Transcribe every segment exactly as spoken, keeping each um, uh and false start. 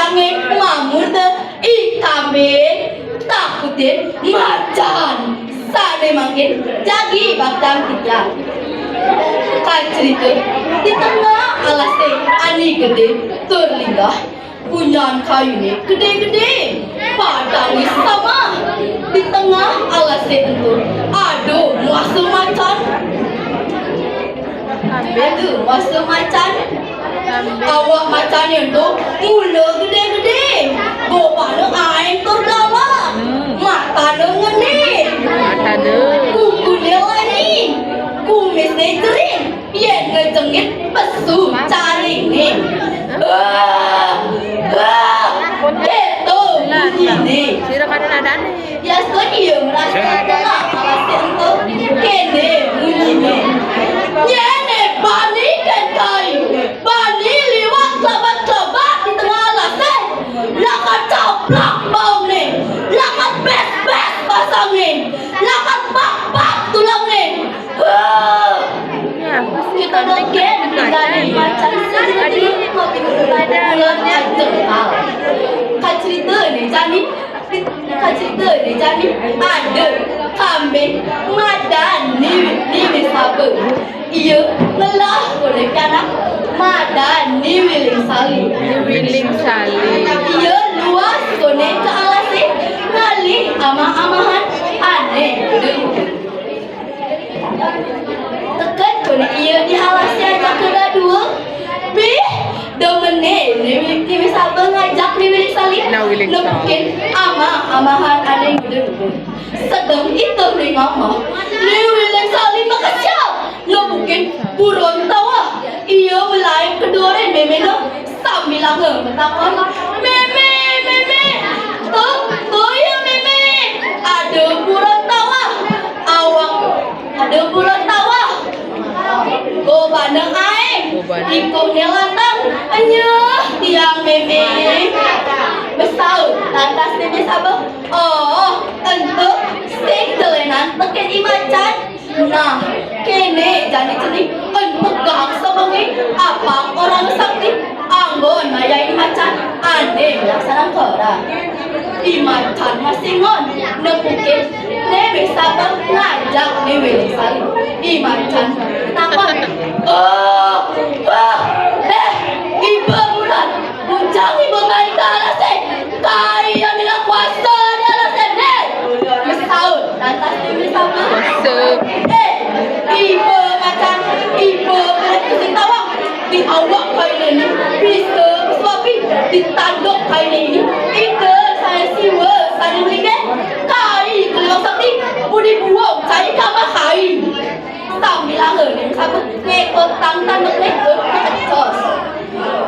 Angin mamur teh, ih, kambing, takutin macan. Sané mangkin jagi baktiang titiang. Kacerita, di tengah alasé ané gedé tur linggah, punyan kayuné gedé-gedé, padangé samah. Di tengah alasé ento ada muasa macan. Ada muasa macan. Awak macané ento mula gedé-gedé, gobané aéng tur gawah, matané ngena, kukuné lenging, kumisné jering, yén ngejengit pesu caringné. Wah, wah, kéto bunyiné. Yastun ia merasa telah alasé ento, kéné bunyiné. Nyén né bani kén kai, bani liwat klebat-klebat di tengah alasé. Lakar caplak baongné, lakar bés-bés basangné, lakar pak-pak tulangné. Wah! Kita dogén tinggal di macan. Kacerita né jani, kacerita né jani ada kambing madan Ni, Ni Mésaba. Ia ngelah koné pianak madan Ni Wiling Sali. Ni Wiling Sali. Ia luas koné ka alasé ngalih amah-amahan ané gedé. Teken koné ia di alasé ajaka dadua. Bih, demené Ni Wiling, Ni Mésaba ngajak Ni Wiling Sali. Nah, Wiling Sali. Nepukin amah-amahan ané gedé. Sedeng ituh ring amah, Ni Wiling Sali makesiab nepukin buron tawah. Ia melaib ka duurin méméné sambilanga matakon, "Mémé, mémé, to, to ia mémé, ada buron tawah, awak, ada buron tawah. Gobané aéng, ikuhné lantang, enyéh tiang mémé." Masaut lantas Ni Mésaba, "Oh, ento sing gelénan tekén I Macan." Nah, kéné jani cening, en pegang sebengé, apang orang sakti, anggon ngayahin macan, ané ngelaksanang korah. I Macan masih ngon, nepukin, Ni Mésaba ngajak Ni Wiling Sali. I Macan takon, "Oh, wah, eh, iba buron, munjang iba kai ka alasé, kai ané milang kuasa di alasé né." Masaut lantas Ni Mésaba, "Eh, iba macan, iba buron tusing tawang. Di awak kainé né bisa pesu api, di tanduk kainé né ida sané siwa, sané malinggih. Kai kaliwang sakti, budi buung cai ka amah kai." Sambilanga Ni Mésaba ngékotang tandukné tur makecos.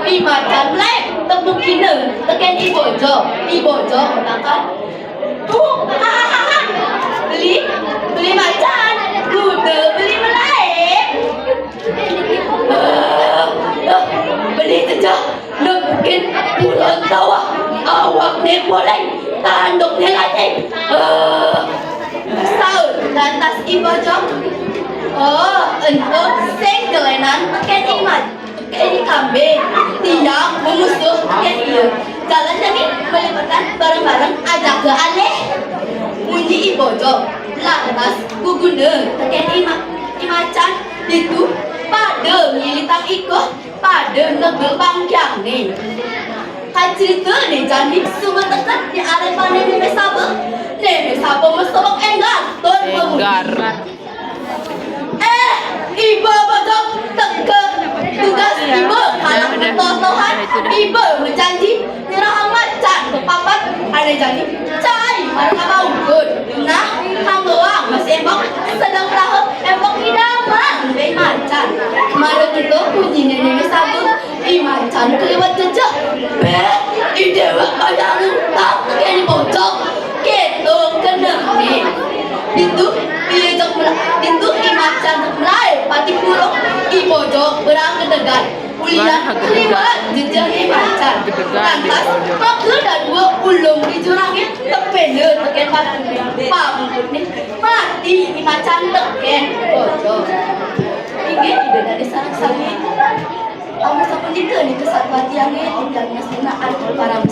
I Macan melaib, tepukina tekén I Bojog. I Bojog matakon, "Huh, ha, ha, ha, ha. Beli, beli macan, kuda beli melaib." "Ah, ah, beli jejeh, nepukin buron tawah, awakné poléng, tandukné lacing." Ah. Saut lantas I Bojog, "Oh, ento sing gelénan tekén I Macan, tekén I Kambing. Tiang mamusuh tekén ia. Jalan jani malibatang bareng-bareng ajaka alih." Munyi I Bojog, lantas guguna tekén I Ma-, I Macan, ditu pada ngilitang ikuh, pada negel bangkiangné. Kacerita né jani suba teken di arepané Ni Mésaba. Ni Mésaba masebek énggar tur mamunyi, "Eh, iba Bojog, teka tugas iba kalah ketotohan, iba majanji nyerahang macan ka papat ané jani cai mara ka Bangkud. Nah, hanggoang masih embok, sedeng raha embok idamang dadi macan." Mara kéto munyiné Ni Mésaba, I Macan kaliwat jejeh. "Béh, I déwék pada ngutang tekén I Bojog." Kéto kenehné. Ditu ia jeg mela-, ditu I Macan jeg melaib pati purung, I Bojog berang gedegan. Ulian kaliwat jejeh I Macan. Lantas maka dadua ulung di jurangé, tepénda tekén batuné. Pamuputné mati I Macan tekén Bojog. Inggih, Ida dané sareng sami. Amun sapunika nika satua tiangé, tiang ngastina antuk parama